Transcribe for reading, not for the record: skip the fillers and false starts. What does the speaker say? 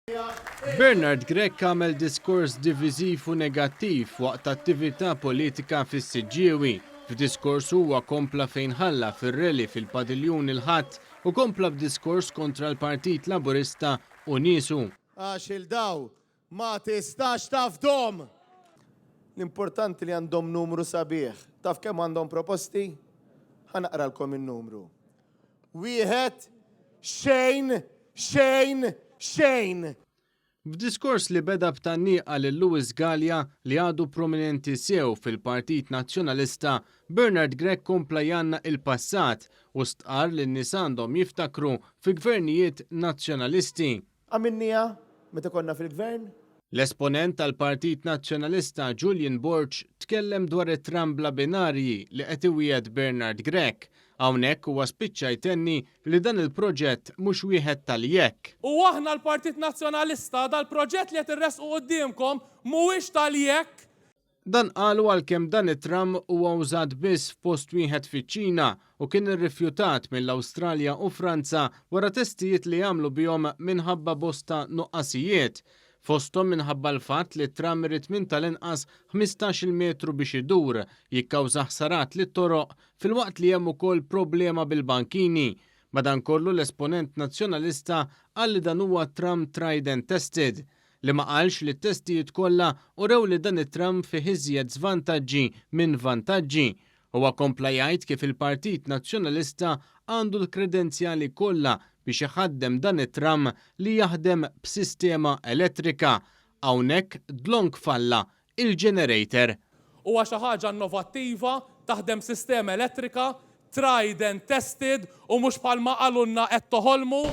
Bernard Grech għamel diskors diviżiv u negattiv waqt attività politika fis-Siġġiewi. F'diskorsu huwa kompla fejn ħalla fir-rally fil-Padiljun il-Ħadd u kompla b'diskors kontra l-Partit Laburista u niesu. Għax 'il daw ma tistax tafdhom! L-importanti li għandhom numru sabiħ. Taf kemm għandhom proposti? Ħa naqralkom in-numru. Wieħed, xejn, xejn, xejn! F'diskors li beda b'tgħanniqa lil Louis Galea li għadu prominenti sew fil-Partit Nazzjonalista, Bernard Grech kompla jgħannaq il-passat u stqarr li n-nies għandhom jiftakru fi gvernijiet Nazzjonalisti. Għamilniha meta konna fil-Gvern? L-esponent tal-Partit Nazzjonalista Julian Borg tkellem dwar it-tram bla binarji li qed iwiegħed Bernard Grech. Hawnhekk huwa spiċċa jtenni li dan il-proġett mhux wieħed tal-jekk. U aħna l-Partit Nazzjonalista dal-proġett li qed irressqu quddiemkom mhuwiex tal-jekk. Dan qalu għalkemm dan it-tram huwa użat biss f'post wieħed fiċ-Ċina u kien irrifjutat mill-Awstralja u Franza wara testijiet li għamlu bihom minħabba bosta nuqqasijiet. Fosthom minħabba l-fatt li t-tram irid minn tal-inqas 15-il metru biex idur, jikkawża ħsarat lit-toroq filwaqt li hemm ukoll problema bil-bankini. Madankollu l-esponent Nazzjonalista qal li dan huwa tram tried and tested. Li ma qalx li t-testijiet kollha urew li dan it-tram fih iżjed żvantaġġi minn vantaġġi. Huwa kompla jgħid kif il-Partit Nazzjonalista għandu l-kredenzjali kollha biex iħaddem dan it-tram li jaħdem b'sistema elettrika. Hawnhekk dlonk falla il-generator. Huwa xi ħaġa innovattiva, taħdem sistema elettrika, tried and tested u mhux bħalma qalulna qed toħolmu.